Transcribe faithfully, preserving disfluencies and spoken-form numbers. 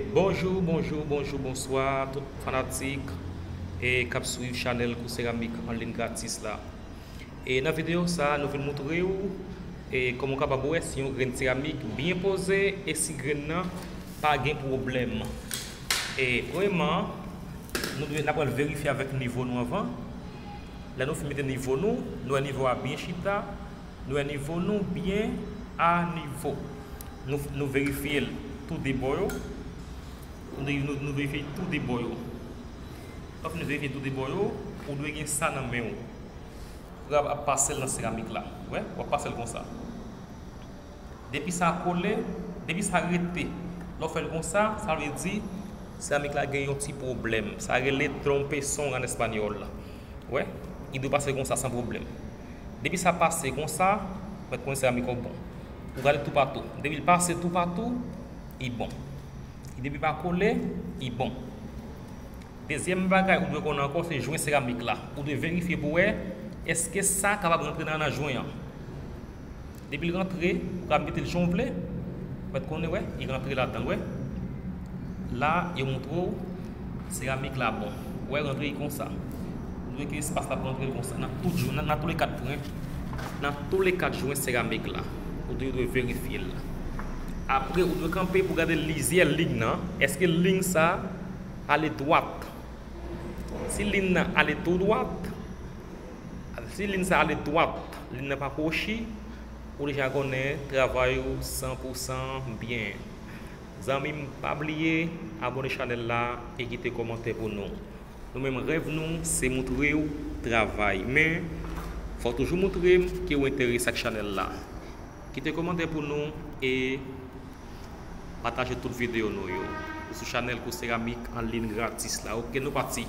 Bonjou, bonjou, bonjou, bonswa tout fanatik e k ap swiv chanèl Kou Seramik an liy gratis la. E nan videyo sa a, nou vin montre w e kòman w kapab wè si yon grenn seramik byen poze e si grenn nan pa gen pwoblèm. E premyèman, nou dwe, n ap pral verifye avèk nivo nou anvan. Lè nou fin mete nivo nou, nou wè nivo a byen chita, nou wè nivo nou byen a nivo. Nou, nou verifye l tou de bò yo. Nou, nou, nou verifye tou de bò yo. Lè w fin verifye tou de bò yo, ou dwe gen sa nan men w. Ou ap pase l nan seramik la. Wè, w ap pase l konsa. Depi sa kole, depi sa rete, lè w fè l konsa, sa vle di seramik la gen yon ti pwoblèm. Sa rele trompeson an espanyòl. Wè, li dwe pase konsa san pwoblèm. Depi sa pase konsa, mèt konnen seramik ou bon. Ou gade toupatou. Depi l pase toupatou, li bon. Depi pa kole, li bon. Dezyèm bagay ou dwe konnen ankò, se jwen seramik la. Ou dwe verifye pou wè èske sa kapab rantre nan, nan jwen an. Depi l rantre, ou ka mete l jan w vle. Ou mèt konnen, wè, li rantre ladan l, wè. La, yo montre w seramik la bon. Wè, rantre li konsa. Ou dwe kite espas la pou rantre l konsa. Nan tout jwen, nan, nan tou le kat jwen. Nan tou le kat jwen seramik la. Ou dwe, dwe verifye l. Apre, ou dwe kanpe pou gade lizyè liy nan. Èske liy sa ale dwat? Si liy nan ale tou dwat, si liy sa ale dwat, liy nan pa kwochi, ou deja konnen travay ou san pou san byen. Zanmi m, pa bliye abòne chanèl la e kite kòmantè pou nou. Nou menm, rèv nou se montre w travay, men fò w toujou montre m ke w enterese ak chanèl la. Kite kòmantè pou nou e pataje tout videyo nou yo. Ou sou chanèl Kou Seramik an liy gratis la. Oke, nou pati.